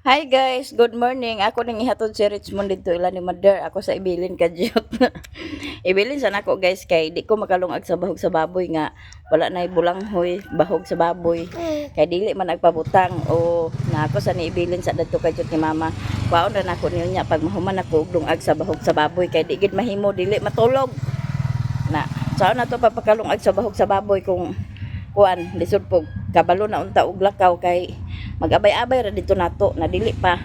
Hi guys, good morning. Ako ning ihatod si Richmond dito ila ni Mother. Ako sa ibilin ka jud. Ibilin sa nako guys kay di ko makalungag sa bahog sa baboy nga wala nay bulanghoy bahog sa baboy. Kay dili man nagpabutang o na ako sa niibilin sa dadto ka jud ni mama. Kwaon ra nako niyo nya pag mahuman ako og lungag sa bahog sa baboy kay di gid mahimo dili matulog. Na, saan na to papakalungag sa bahog sa baboy kung kuan lisod po kabalo na unta og lakaw kay mag-abay-abay ra dito nato na dili pa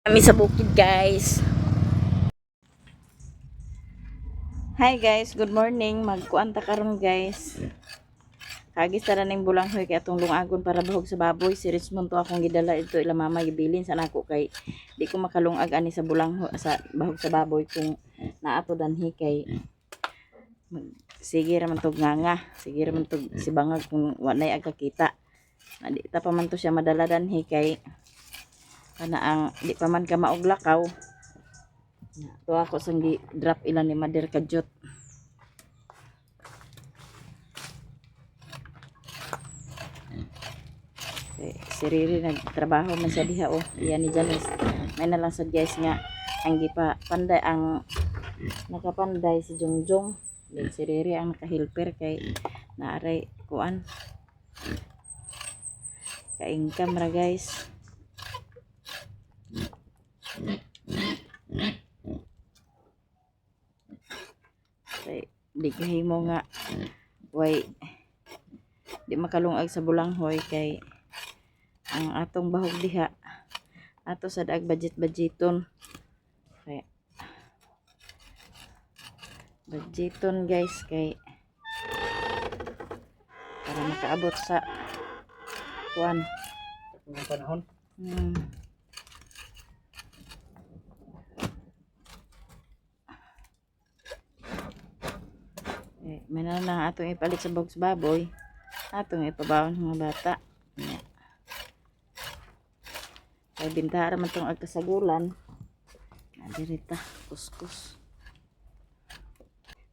kami sa bukid, guys. Hi guys, good morning. Magkuan ta karon, guys. Kagis tara ning bulanghoy kay atong lungagon para bahog sa baboy. Si Richmond to akong gidala ito ila mama, gibilin sa nako kay di ko makalungag ani sa bulanghoy sa bahog sa baboy kung naato danhi kay sige ra man tog nganga, sige ra man tog si bangag kung wa nay agkakita. Na di ta pa man to siya madala danhi kay kana ang di pa man ka maog lakaw. Na, to ako sang gi drop ila ni Mother kadyot. Eh, si Riri nagtrabaho man siya diha oh. Iyan ni Janice. May na lang sad guys nga ang gipa panday ang nakapanday si Jongjong. Then si Riri ang nakahelper kay naaray kuan. Ka-income ra, guys. Kay di kahimo nga way di makalungag sa bulanghoy kay ang atong bahog diha ato sa daag budget budgeton kay budgeton guys kay para makaabot sa kuan. Ng panahon. Eh, may na lang atong ipalit sa box baboy atong ipabaon sa mga bata. Nya. Kay bintara man tong agkasagulan na dirita kuskus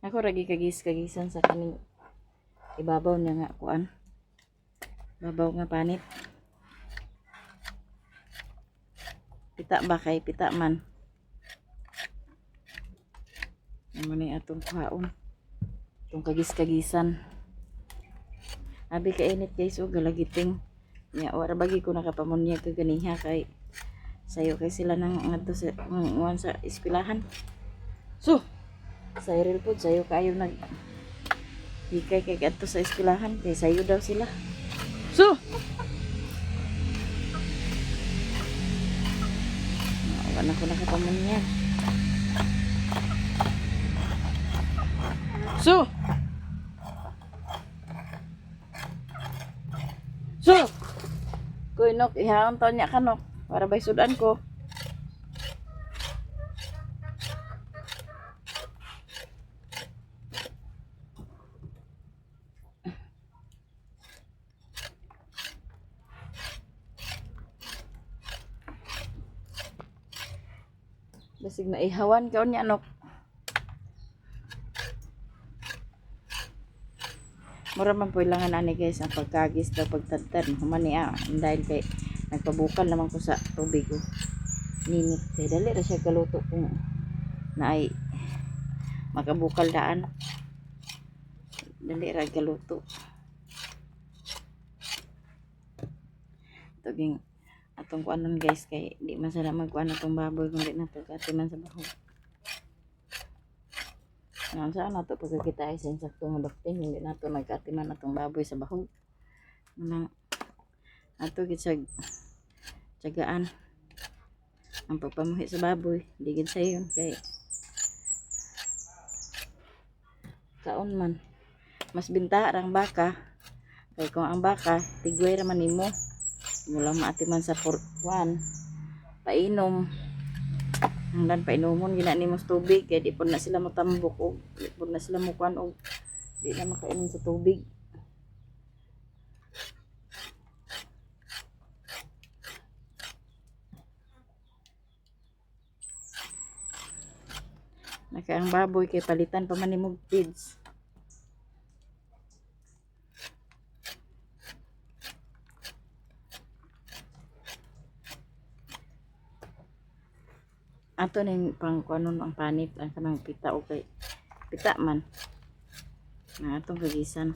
ako ragi kagis kagisan sa kaning ibabaw niya nga kuan, babaw nga panit pita ba kay pita man. Ano ni atong kuhaon itong kagis-kagisan. Abi kainit guys oh, galagiting nya wara bagi ko nakapamunya kaganiha kay sayo kay sila nang ngadto sa nguan sa eskwelahan. So Cyril po sayo kayo nag hikay kay kadto sa eskwelahan kay sayo daw sila. So wala na ko nakapamunya. So So Kuy nok, ihaon taon niya kanok para bay sudan ko. Basig maihawan ka niya nok. Mura man po ilangan ani guys ang pagkagis daw pagtadtad human niya dahil kay nagpabukal naman ko sa tubig ko. Ninit kay dali ra siya kaluto kung naay makabukal daan. Dali ra kaluto. Tuging atong kuanon guys kay di man sila magkuan atong baboy kung di nato katiman sa bahog. Nga saan nato pagkakita ay sa insakto nga bakting hindi nato nagkatiman atong baboy sa bahog. Nang ato gid sa tiyagaan ang pagpamuhi sa baboy di gid sayon kay kaon man mas binta rang baka kay kung ang baka tigway ra man nimo mo lang maatiman sa kuan painom hanggan painumon gina nimo sa tubig kay di pud na sila motambok og di pud na sila mokuan og di na makainom sa tubig. Naka ang baboy kay palitan pa man nimo og feeds. Ato ning pang kuanon ang panit ang kanang pita, okay. Pita man. Na atong kagisan.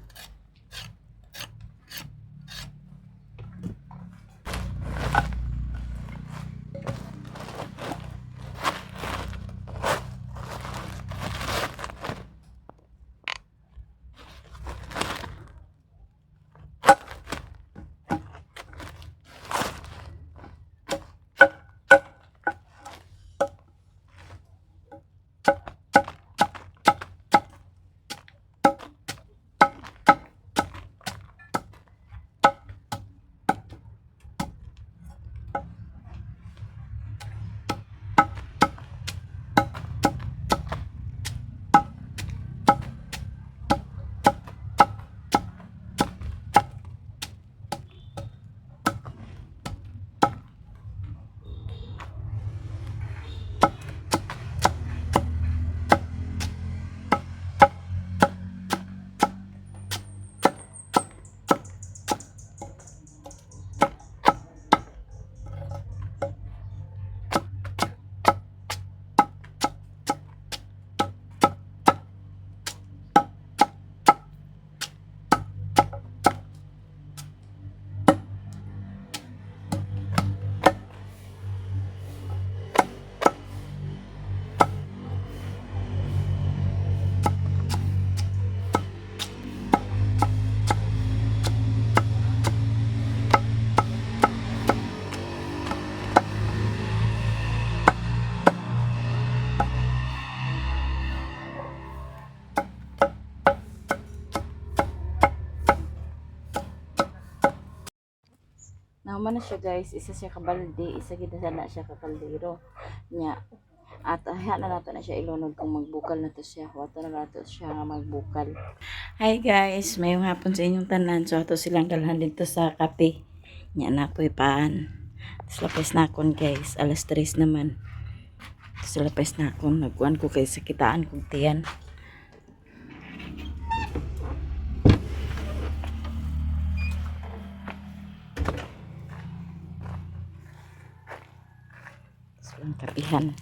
Nahuman na siya, guys, isa siya ka balde, isa gid na siya ka kaldero. Nya at hayaan na nato na siya ilunod kung magbukal na to siya. Wato na nato siya nga magbukal. Hi guys, mayong hapon sa inyong tanan. So ato silang dalhan dito sa kape. Nya na po'y paan. Tapos lapes na akon, guys, alas 3 naman. Tapos lapes na akon, nagkuan ko kay sakitaan kog tiyan. Silang kapihan.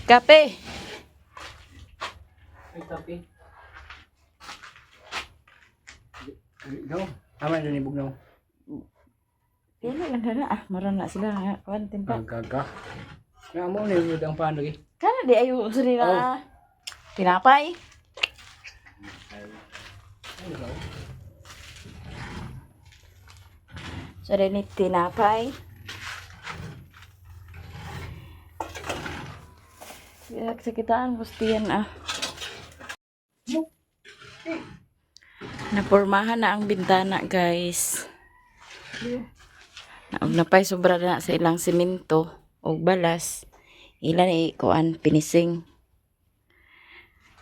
Kape! Ay, kape. Ikaw? Tama na ni Bugnaw. Pila lang na ah. Maron na sila nga. Kuan tinta. Gaga. Na mo na yung ang paano eh. Kana di ayo sa nila. Oh. Tinapay. Ano daw? So rin ni tinapay. Yak sakitaan gustiyan ah. Napurmahan na ang bintana, guys. Naog na pa'y sobra na sa ilang simento og balas. Ila ni kuan pinising.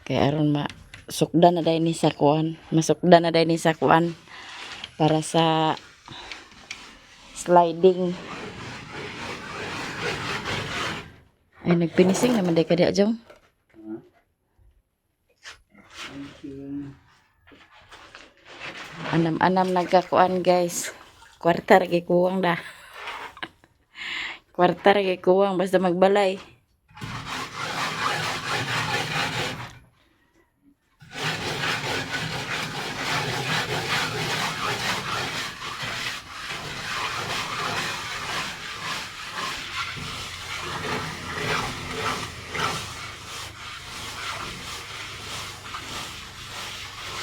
Kay aron ma sukda na dai ni sa kuan, masukda na dai ni sa kuan para sa sliding. Ay, nagpinising naman dai kada jong. Anam-anam nagkakuan, guys. Kwarta ra kay kuwang da. Kwarta ra kay kuwang basta magbalay.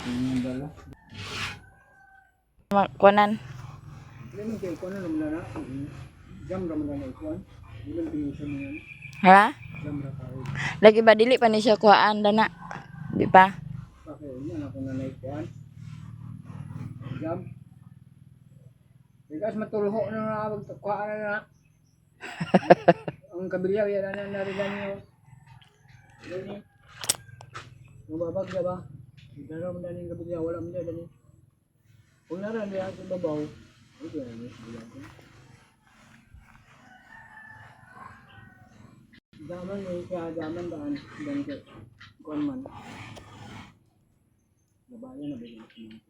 Yung dala. Kuanan. Hindi man kay kuan na na. Jam ra man na kuan. Di man pinisa mo yan. Ha? Jam ra kayo. Lagi ba dili pa ni siya kuhaan da na? Di pa? Bakit yan ako na naikuan. Jam. Bigas matulho na na kuan na na. Ang kabilyaw yan na narilan niyo. Dini. Mababag na ba? Daro man dani kabilyaw wala man dani. Kung naran niya sa babaw, Ito na yun, ko. Daman eh, kaya daman daan. Dan kay kuan man. Babae na bigyan ko ng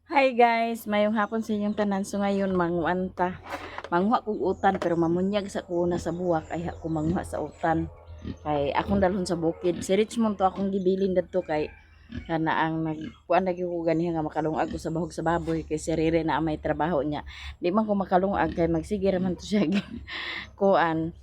Hi guys, mayong hapon sa inyong tanan. So ngayon manguan ta. Manguha kog utan pero mamunyag sa kuna sa buwak ay ako manguha sa utan. Kay akong dalhon sa bukid. Si Richmond to akong gibilin dadto kay kana ang nagkuan lagi ko ganiha nga makalungag ko sa bahog sa baboy kay si Rere na ang may trabaho niya. Di man ko makalungag kay magsige ra man to siya kuan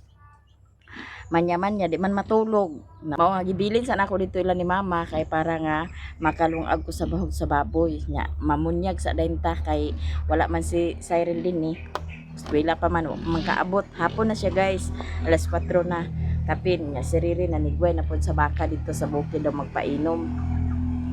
manyaman niya di man matulog. Na mao nga gibilin sa nako dito ila ni mama kay para nga makalungag ko sa bahog sa baboy nya mamunyag sa daynta kay wala man si Cyril din ni eskwela pa man wa pa man kaabot. Hapon na siya guys, alas 4 na kapin nya si Riri nanigway na pud sa baka dito sa bukid daw magpainom.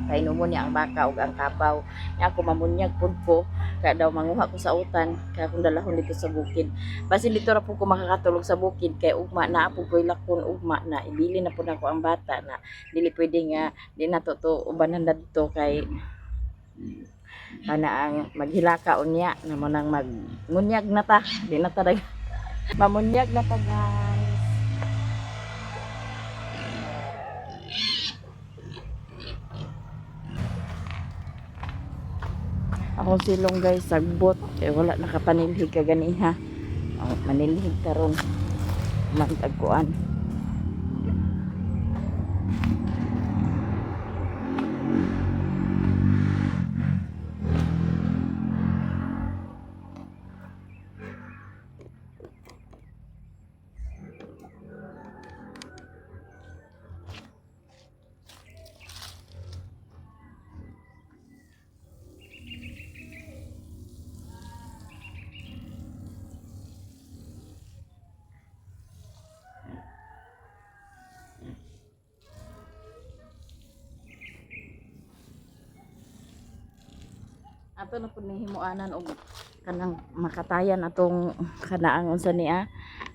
Painomon niya ang baka ug ang kabaw nya. Ako mamunyag pud ko kaya daw manguha ko sa utan kaya akong dalahon dito sa bukid. Basin dito ra pud ko makakatulog sa bukid kay ugma na pud ko'y lakon, ugma na ibili na pud nako ang bata na dili pwede nga di na to to ubanan dadto kay kana ang maghilaka unya na mo nang magmunyag na ta, di na ta mamunyag na ta guys. Akong silong guys sagbot kay wala nakapanilhig ka ganiha. Oh, manilhig karon mantagkuan. Ato na pud nihimuanan og kanang makatayan atong kanaang unsa niya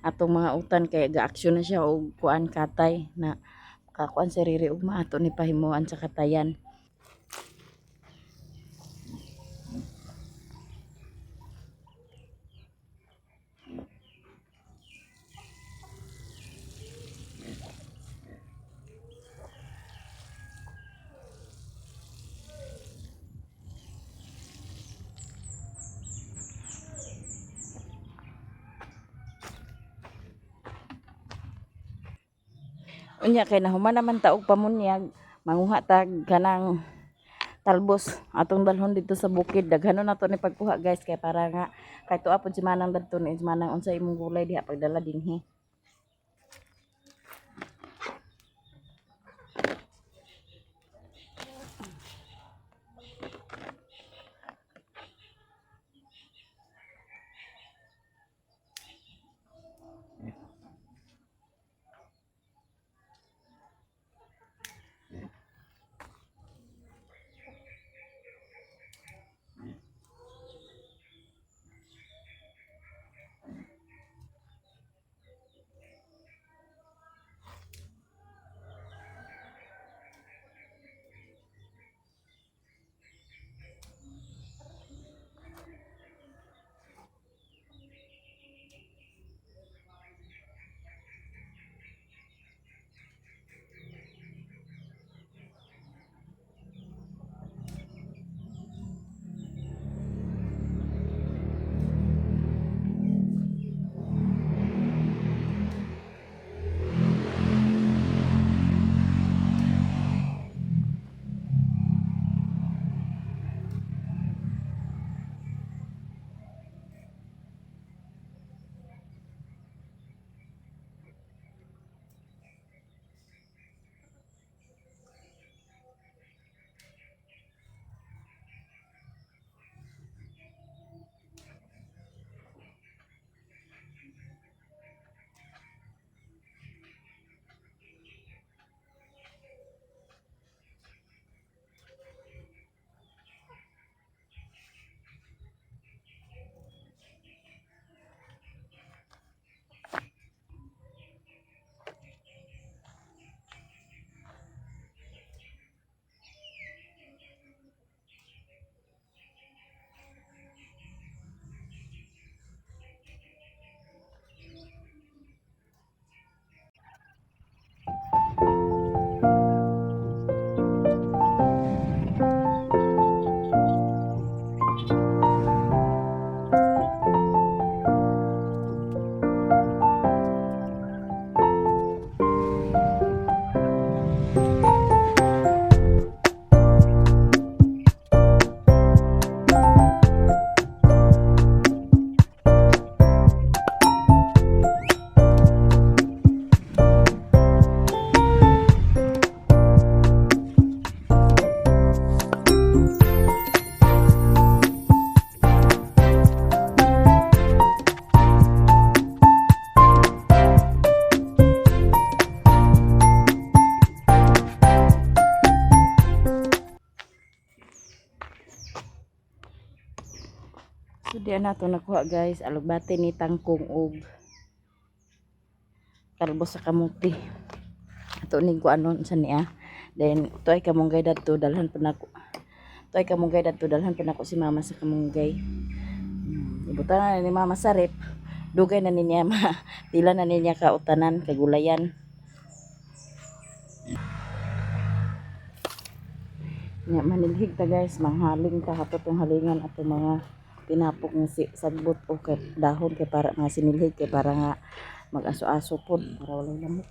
atong mga utan kay ga-action na siya og kuan katay na kakuan si Riri ugma ato ni pahimuan sa katayan. Unya kay nahuman naman ta og pamunyag, manguha tag kanang talbos atong dalhon dito sa bukid. Daghanon nato ni pagkuha guys kay para nga kay tuwa pod si Manang dadto ni si Manang unsa imong gulay diha pagdala dinhi. na ato nakuha, guys. Alugbate ni tangkong og talbos sa kamuti. Ato ning kuanon sa niya. Then to ay kamunggay dadto dalhan pa nako. To ay kamunggay dadto dalhan pa nako si mama sa kamunggay. Ibutan na ni mama sa rep. Dugay na niya ma. Pila na niya kautanan, kagulayan. Nya manilhig ta, guys, manghaling ta hato tong halingan ato mga tinapok nga si sagbot o kay dahon kay para nga sinilhig kay para nga mag-aso-aso pod para walay lamok.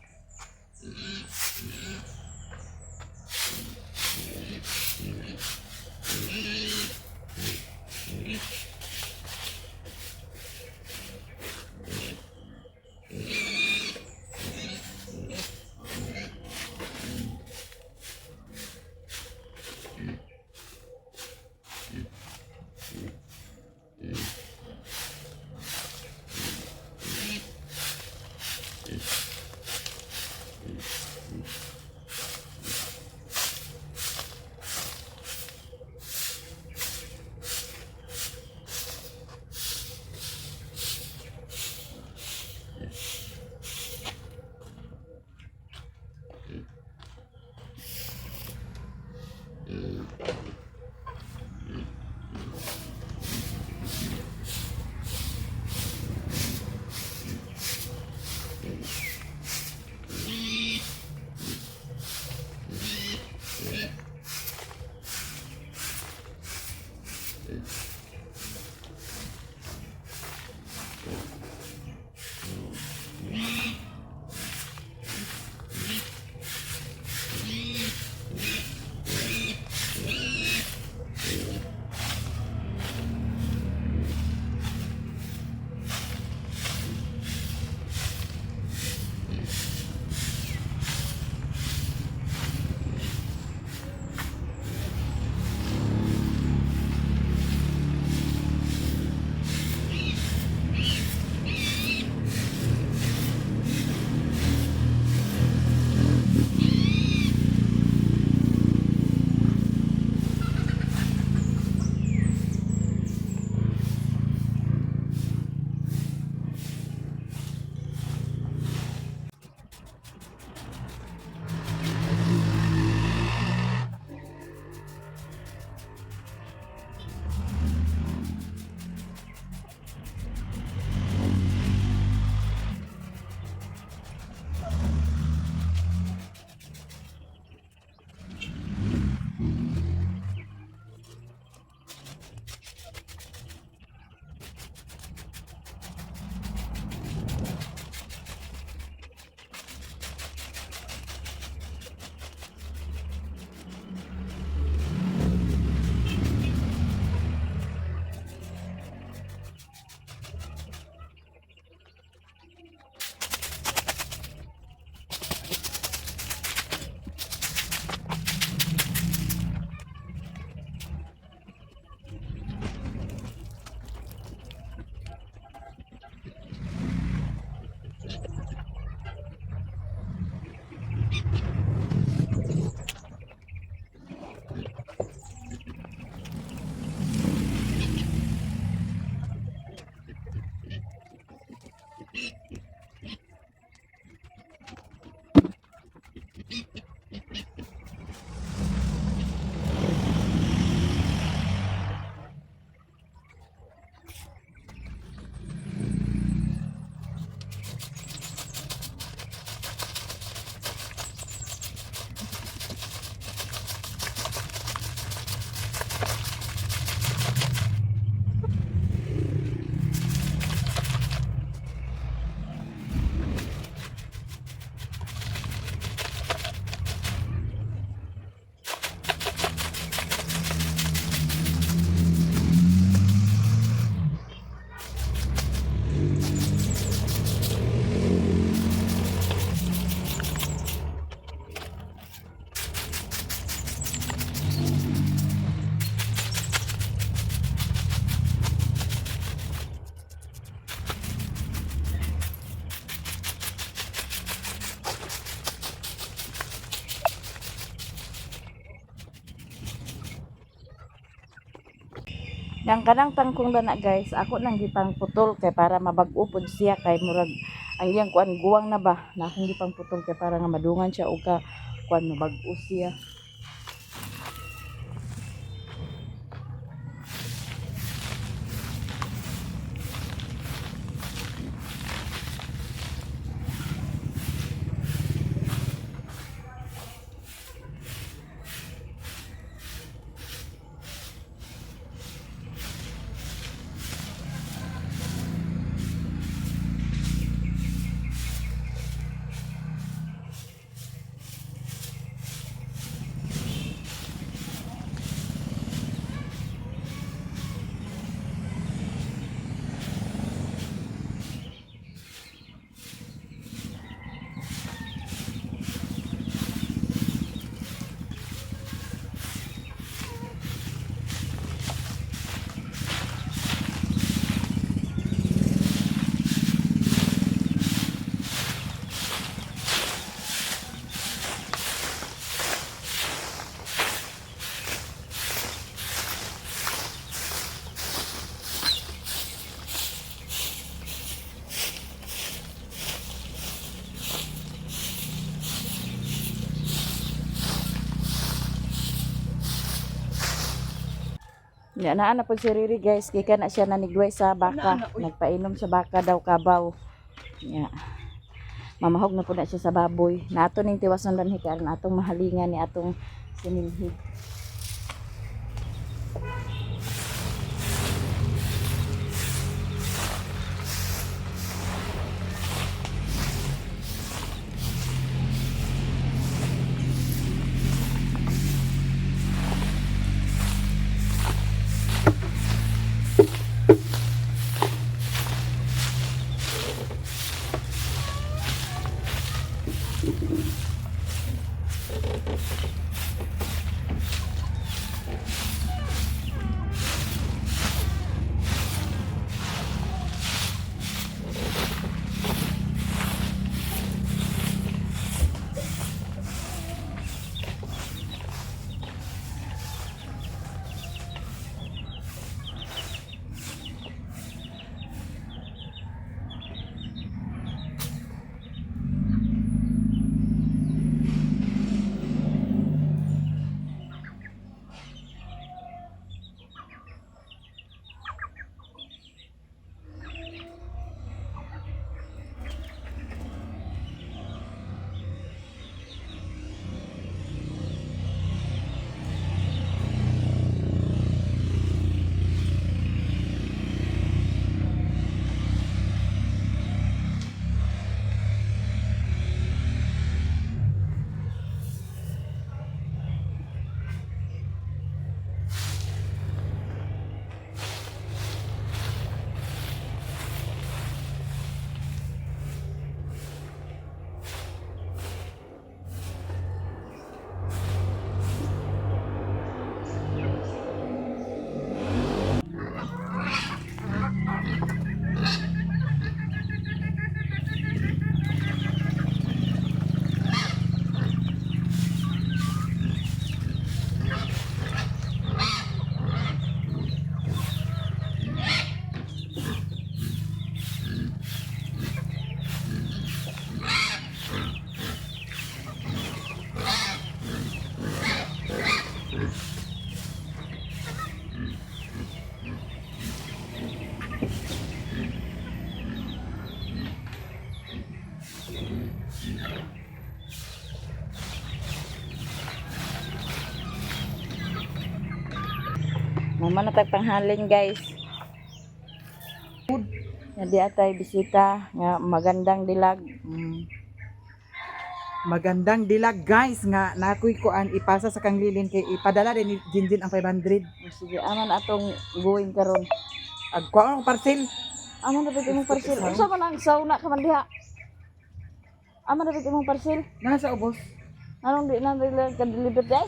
Yang kanang tangkong dana guys, ako nang gipang putol kay para mabag-o pod siya kay murag ang iyang kuan guwang na ba na akong gipang putol kay para nga madungan siya og ka kuan mabag-o siya. Ya naa na pod si Riri guys, gikan na siya nanigway sa baka. Nagpainom sa baka daw kabaw. Ya. Mamahog na po na siya sa baboy. Nato ning tiwason danhi kay aron atong mahalingan ni atong sinilhig. Mama na tagpanghalin guys. Nga di atay bisita nga magandang dilag. Magandang dilag guys nga nakoy kuan ipasa sa kang lilin kay ipadala din ni Jinjin ang 500. Sige, aman atong going karon. Ag kuan ang parcel. Aman na imong parcel. Unsa man ang sauna ka man diha? Aman na imong parcel. Nasa ubos. Anong di na nila ka deliver day?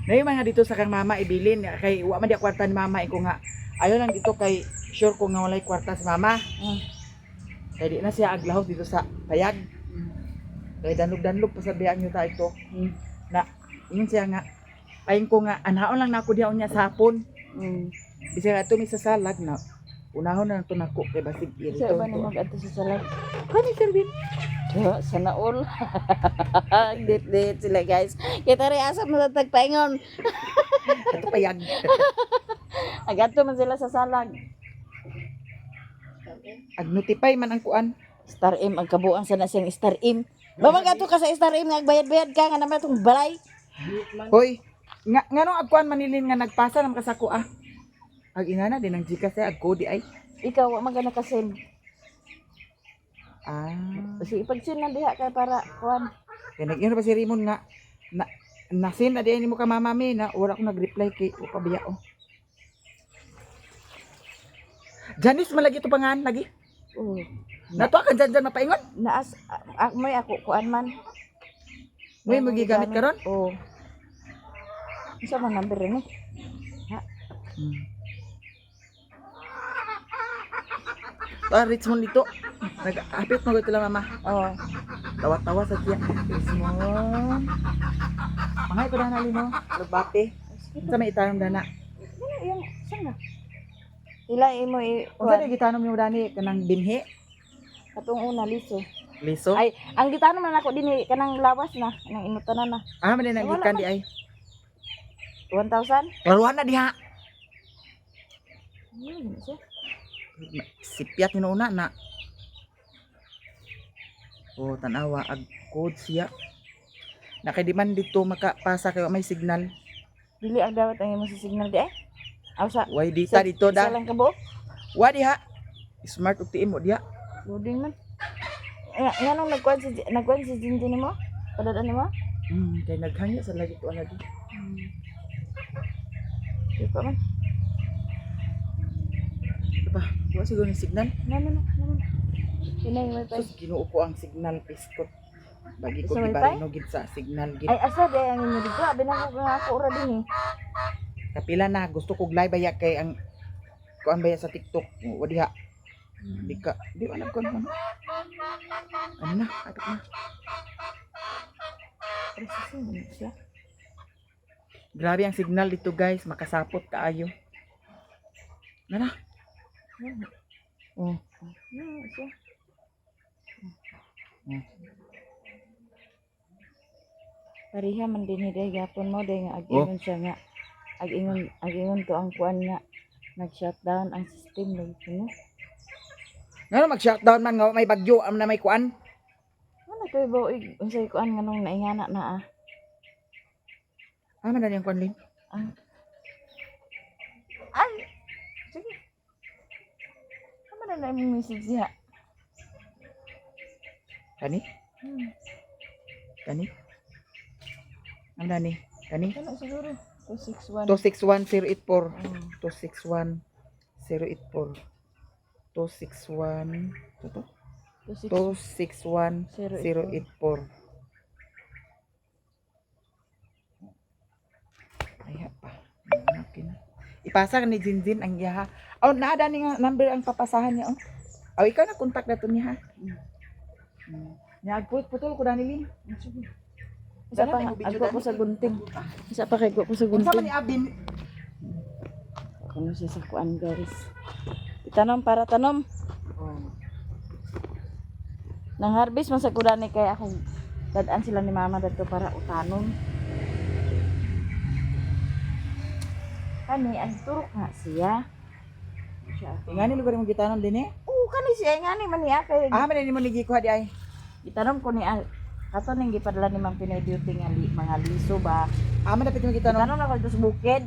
Nayo mga dito sa kang mama ibilin kay wa man di kwarta ni mama ko nga ayo lang dito kay sure ko nga walay kwarta sa mama. Kay di na siya aglahos dito sa payag. Kay danlog-danlog pa sa biyang niyo ta ito. Na ingon siya nga ayon ko nga anhaon lang nako diha unya sa hapon. Bisag ato mi sa salag na unahon na to nako kay basig Sa irito. iba na mag-adto sa salag. Kani Sir Win. Oh, sana all. Dit-dit sila, guys. Kita rin asa mo sa tagpaingon. Ato payag. Agadto man sila sa salag. Ag notify man ang kuan. Star M ang kabuang sa na siyang Star M. Ba magadto ka sa Star M nga agbayad-bayad ka nga naman itong balay. Hoy, nga ngano ag kuan manilin nga nagpasa naman ka sa ko ah. Ag ingana din ang GCash ay ag code ay. Ikaw wa man ka nakasend. Ah. Sige, ipag-send na diha kay para kuan. Kay nag-ingon pa si Raymond nga na nasin na diay nimo ka mama mi na wala ko nag-reply kay o pabiya oh. Janice malagi to pangan lagi. Oh. Nato ka dyan dyan mapaingon. Naas may ako kuan man. May magigamit karon? Oo. Unsa man number ni? Ha? Ah, Richmond dito. Nag-apit mo ito lang mama. Oo. Tawa-tawa sa tiya. Richmond. Mga ito na nalino. Lubate. Sa may itanong dana. Ano yung saan na? Ila imo i Unsa kuan. na gitanom nimo dani kanang binhi? Katong una liso. Liso. Ay, ang gitanom man ako dinhi kanang lawas na, kanang inutan na. Ah, man na Wala gikan man. di ay. 1,000? Klaruhan na diha. Ano yun siya? Sipyat ni una na. Oh, tanawa ag code siya. Nakadiman dito makapasa kay wa may signal. Dili ang dawat ang imong sa signal di ay. Aw sa Way dita dito isa da. lang ka buok. Wa diha. Smart og tiim mo diha. Loading man. Nga nganong nagkuan si Jinjin nimo? Padadaan nimo? Kay naghangyo sa lagi to lagi. Di pa man. Ito pa, wa siguro ni signal. Na na na na. Na. Pinay wifi. Sus, Ginoo ko ang signal piskot. Bagi ko Sa wifi? gibarino gid sa signal gid. Ay asa di ang inyo dito? Abi na ko nga ako ora din eh. Kapila na gusto kog live baya kay ang kuan baya sa TikTok. Wa diha. Di ka di alam ko ano. Ano na? Atok na. Processing man siya. Grabe ang signal dito guys, makasapot kaayo. Na na. Oh. Na siya. Pareha man din day gapon mo day nga ag-ingon siya nga ag-ingon to ang kuan nga nag-shutdown ang system lagi kuno. Ngano mag-shutdown man nga may bagyo am na may kuan. Ano to ba unsay kuan nga nung naingana na ah. Ah, man na niyang kuan lin. Ah. Ay! Sige. Ano na na imong message niya? Kani? Kani? Ano na ni? Kani? Ano siguro? 261. 261084. 261084. 261 Ito? 261. 261084. Ay, pa. Okay na. Ipasa ni Jinjin ang iya ha. Oh, naada ni nga number ang papasahan niya oh. Oh, ikaw na contact na to niya ha. Nya putol ko dani Lin. Sige. Isa pa, Dala na yung video agwa ko dani. sa gunting. Isa pa kay ko sa Unsa man gunting. ni Abin? Kuno siya sa kuan, guys. Itanom para tanom. Oh. Nang harvest man sa kudani kay akong dadaan sila ni mama dadto para utanon. Kani ang turok nga siya. Siya. Ingani lugar mo gitanom din eh. Oo, kani siya ngani man niya kay Ah, man ni mo nigikuha di ay. gitanom ko ni kato ning gipadala ni Ma'am Pinoy Beauty nga mga liso ba. Ah, man dapat mo gitanom. Gitanom na ko dito sa bukid.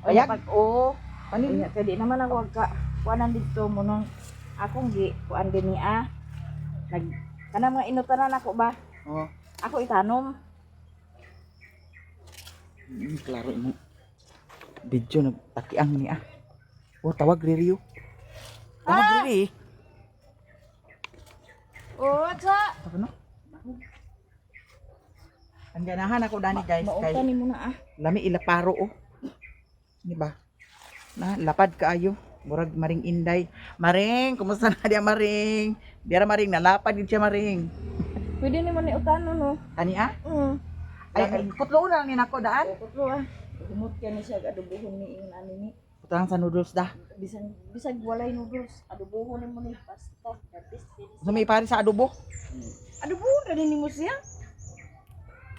O Ayag? pag oo. Panin Unya, kay di naman ako ka kuanan didto mo nung akong gi kuan din niya. Nag kanang mga inutanan ako ba? Oh. Ako itanom. Klaro mo. Video nagtakiang ni ah. Oh, tawag ririyo. Tawag riri. Oh, sa. Tawag no? Ang ganahan ako dani guys kay Mauta ni mo na ah. lami ilaparo oh. Di ba? Na lapad kaayo. Murag Maring Inday. Maring, kumusta na diya Maring? Diya ra Maring nalapad gid siya Maring. Pwede ni mo ni utano no. Ani ah? Ay, ay putlo na lang ni nako daan. Putlo ah. Humot ka ni siya adobohon ni ingon ani ni. Butangan sa noodles da. Bisan bisag walay noodles, adobohon nimo ni pasta. The best din. Sa may pare sa adobo. Adobohon ra din nimo siya.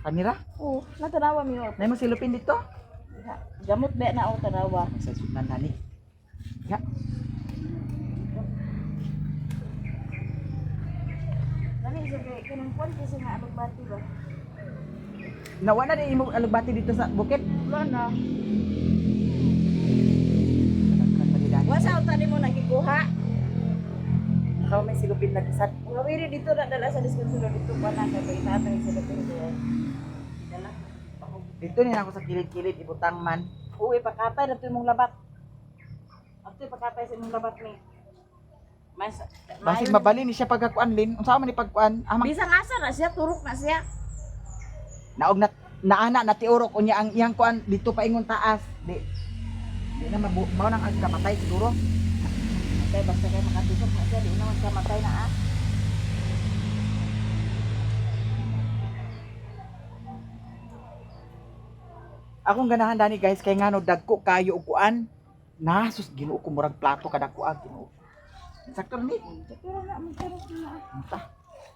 Kanira. Oh, natanawa mi oh. Nay mo silupin dito. Gamot ba na oh tanawa. Sa sunan nani. Ya. Dali sa kay kanang kwan kasi nga alugbati ba. Nawa na din imong alugbati dito sa bukid. Wala na. Daghan. Wa sa utan nimo nagikuha. Ikaw may silupin lagi sad. Mga wiri dito na dala sa dispenser dito pa na kay pagitaatan sa silupin ko. Dala. Dito ni ako sa kilid-kilid ibutang man. Uy, pakatay na to imong labat. Ato pakatay sa imong labat ni. Mas Basig mabali ni siya pagkakuan lin. Unsa man ni pagkuan? Amang Bisang asa na siya, turok na siya. naog na naana na tiurok unya ang iyang kuan dito paingon taas. Di di na mabu, mao nang ang kamatay siguro. Matay basta kay makatusok na siya, di na man siya matay na ah. Akong ganahan dani guys kay ngano dagko kayo og kuan. Nasus Ginoo ko murag plato kadako ang Ginoo. Sakto ni. Pero na man turok na. Ah. Unta.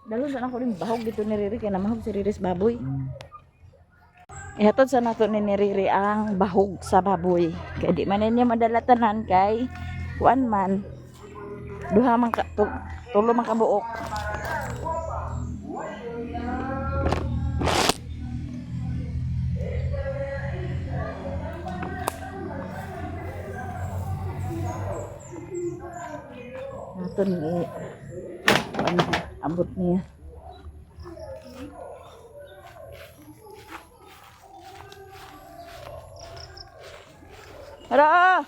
Dalo sa nako rin bahog dito ni Riri kay namahog si Riri's baboy. Ihatod sa nato ni Riri ang bahog sa baboy. Kay di man niya madala tanan kay kuan man. Duha man ka tulo man ka buok. Nato ni kuan abot niya. Tara!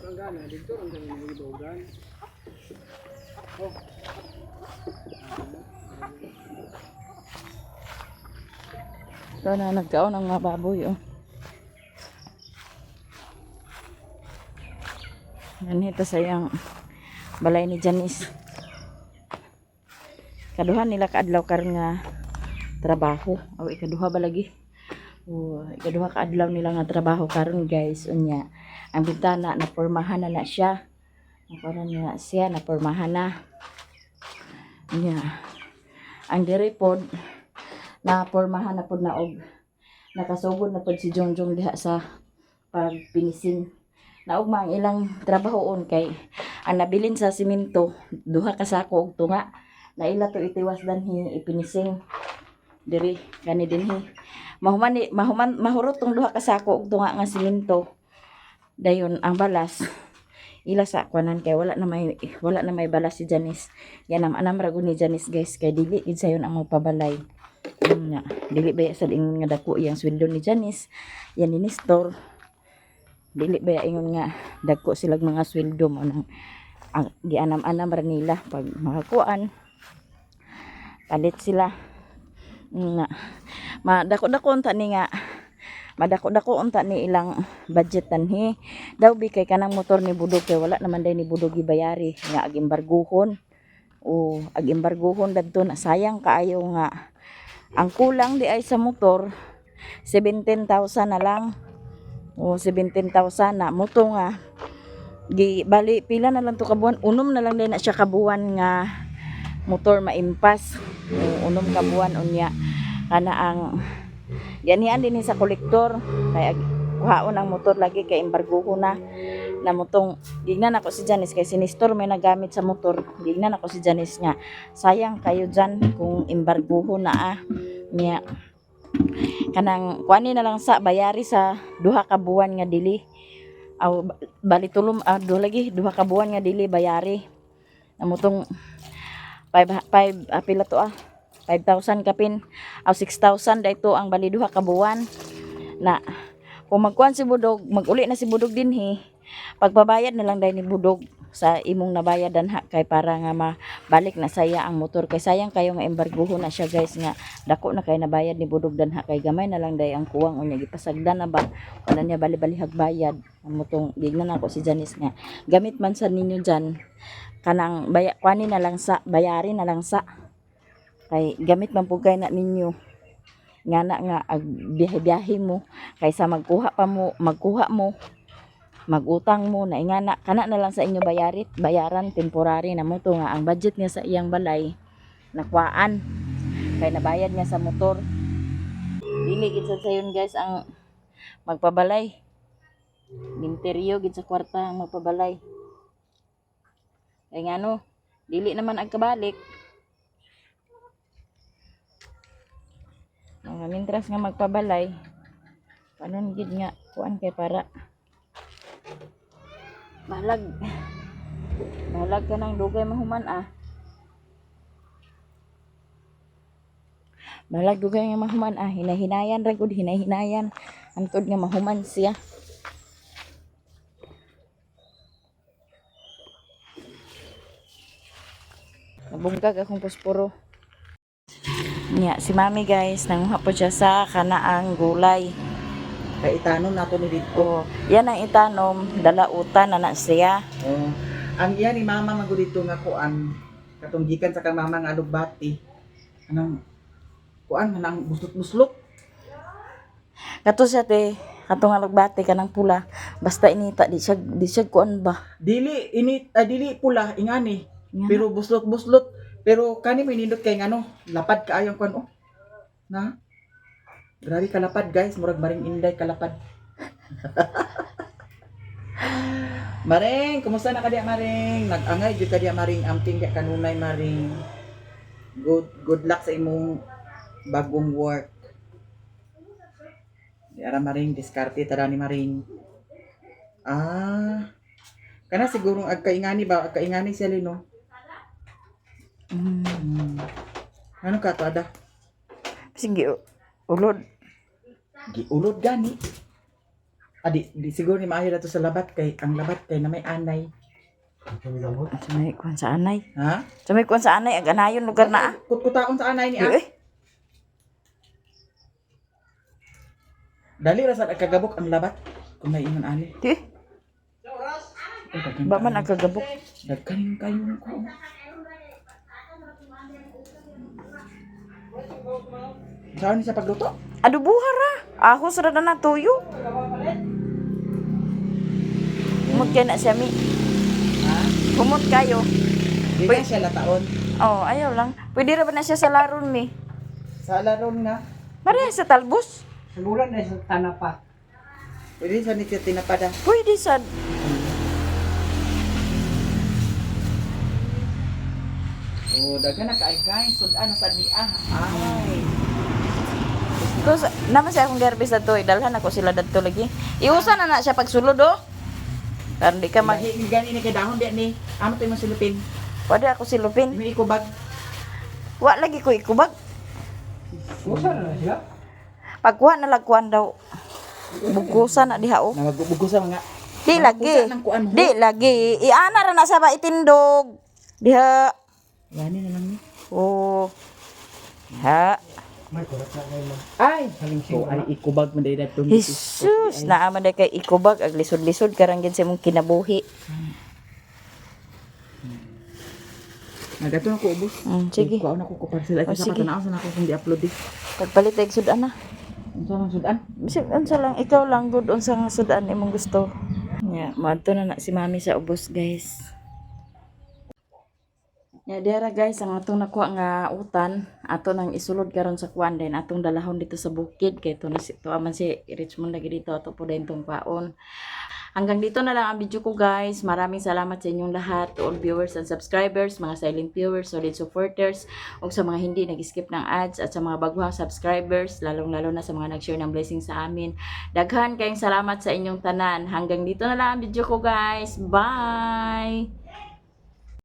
Panggana dito ang kanang ibogan. Oh. Ito na, nagkaon ang mga baboy, oh. Ganito sa iyang balay ni Janice. Kaduha nila kaadlaw karon nga trabaho. O ikaduha ba lagi? O ikaduha kaadlaw nila nga trabaho karon guys. Unya, ang bintana napormahan na na siya. Napormahan na siya, napormahan na. Unya. Ang diri pod napormahan na pod na og nakasugod na pod si Jongjong diha sa pagpinising. Naugma ang ilang trabahoon kay ang nabilin sa simento duha ka sako og tunga na ila to itiwas danhi ipinising diri kani dinhi mahuman ni mahuman mahurot tong duha ka sako og tunga nga simento dayon ang balas ila sa kuanan kay wala na may balas si Janice. Yan ang anam ra gud ni Janice guys kay dili gid sayon ang magpabalay. Nga dili ba sa ingon nga dako iyang sweldo ni Janice yan ni Nestor, dili ba ingon nga dagko silag mga sweldo mo nang ang gianam-anam ra nila pag makakuan palit sila nga madako-dako unta ni nga madako-dako unta ni ilang budget tanhi daw bi kay kanang motor ni Budog kay wala naman day ni Budog gibayari nga ag embargohon o ag embargohon dadto na sayang kaayo nga ang kulang di ay sa motor 17,000 na lang o 17,000 na moto nga gi bali pila na lang to kabuan, unom na lang din na siya kabuan nga motor maimpas o, unom kabuan unya kana ang ganian din sa kolektor kay kuhaon ang motor lagi kay embargo ko na na motong gignan ako si Janice kay si Nestor may nagamit sa motor. Gignan ako si Janice nga sayang kayo dyan kung embargo na ah niya kanang kuani na lang sa bayari sa duha ka buwan nga dili aw bali tulom ah, duha lagi duha ka buwan nga dili bayari namutong 5 5 ah, pila to ah 5,000 kapin aw 6,000 dayto ang bali duha ka buwan na kung magkuan si Budog maguli na si Budog dinhi pagbabayad na lang dahil ni Budog sa imong nabayad danha kay para nga mabalik na saya ang motor kay sayang kayo nga embargoho na siya guys nga dako na kay nabayad ni Budog danha kay gamay na lang day ang kuwang unya gipasagdan na ba wala niya bali-balihag bayad ang motong gignan ako si Janice nga gamit man sa ninyo dyan kanang baya kuani na lang sa bayari na lang sa Kay gamit man pud kay na ninyo. Nga na nga ag biyahe-biyahe mo kaysa magkuha pa mo, magkuha mo, magutang mo na ingana kana na lang sa inyo bayarit, bayaran temporary na mo to nga ang budget niya sa iyang balay nakuhaan kay nabayad niya sa motor. Dili gid sad sayon, guys, ang magpabalay. Minteryo gid sa kwarta ang magpabalay. Kay ngano, dili naman ang kabalik. Mga mintras nga magpabalay, kanon gid nga kuan kay para balag balag ka ng dugay mahuman ah. Balag dugay nga mahuman ah, hinahinayan ra gud, hinahinayan. Antod nga mahuman siya. Nabungkag akong posporo. Nya, si Mami, guys, nanguha po siya sa kanaang gulay. Kay itanom nato ni dito. Oh, yan ang itanom, dalautan na na siya. Oh. Ang iya ni mama man gud dito nga kuan katong gikan sa kang mama nga alugbati. Anang kuan anang buslot-buslot. Kato siya te, katong alugbate kanang pula. Basta inita di siya kuan ba. Dili init ay dili pula ingani. Nga. Pero buslot-buslot. Pero kani may nindot kay ngano, lapad kaayo ang kuan oh. Na? Grabe kalapad, guys, murag maring inday kalapad. Maring, kumusta na ka diya, Maring? Nag-angay jud ka diya, Maring, amping diya kanunay, Maring. Good good luck sa imong bagong work. Di ara, Maring, diskarte tara ni Maring. Ah. Kana siguro agkaingani ba? Agkaingani siya lino. Ano ka to ada? Sige, ulod. Giulod gani. Adi, di siguro ni maayo na to sa labat kay ang labat kay na may anay. Sa may kuan sa anay. Ha? Sa may kuan sa anay, ang anayon lugar na ah. Kutkutaon sa anay ni ah. Eh, Dali ra sad agkagabok ang labat kung may ingon ani. di. Ay, daghan Ba man kaayo. agkagabok. Daghan kayo ko. Saan siya pagluto? Adubuha ra. Ahos ra na tuyo. Humot kayo na siya, mi. Ha? Humot kayo. Di na siya lataon. Oh, ayaw lang. Pwede ra ba na siya sa laron, mi? Sa laron nga. Pareha sa talbos. Sagulan na sa tanapa. Pwede sa ni siya tinapada. Pwede sa. Oh, daghan na kaay, guys. Sudan na sad ni ah. Ay. Tapos, naman siya akong garbis na to. Dalhan ako sila dadto lagi. Iusa na na siya pagsulod, oh. Karon di ka mag. Lahi gani ni kay dahon di ni. Amo to imong silupin. Pwede ako silupin. Imo ikubag. Wa lagi ko ikubag. Usa na siya. Pagkuha na lagkuan daw. Bugusan na diha, oh. Namagubugo sa mga Di lagi. Kusa ng kuan ho. Di lagi. Iana ra na sa ba itindog. Diha. Gani na lang ni. Oh. Ha. May kurat na kayo mag. Ay, Salingsing so, ay ikubag man dahil datong Jesus, naa man day kay ikubag ag lisod-lisod karang gid sa imong kinabuhi. Nagato na ko ubos. Sige. Kuha na ko ko parcel ay Oh, sa sige. patanaw sa nako kung di-upload di. Pagpalit og sudan na. Unsa man sudan? Bisag unsa lang, ikaw lang good unsa nga sudan imong gusto. Ya, moadto na na si Mami sa ubos, guys. Ya, diara, guys, ang atong nakuha nga utan, ato nang isulod karon sa kuan din atong dalahon dito sa bukid kay to na si to man si Richmond lagi dito ato po din tong kwaon. Hanggang dito na lang ang video ko, guys. Maraming salamat sa inyong lahat, to all viewers and subscribers, mga silent viewers, solid supporters, ug sa mga hindi nag-skip ng ads at sa mga baguhang subscribers, lalong-lalo na sa mga nag-share ng blessing sa amin. Daghan kayong salamat sa inyong tanan. Hanggang dito na lang ang video ko, guys. Bye!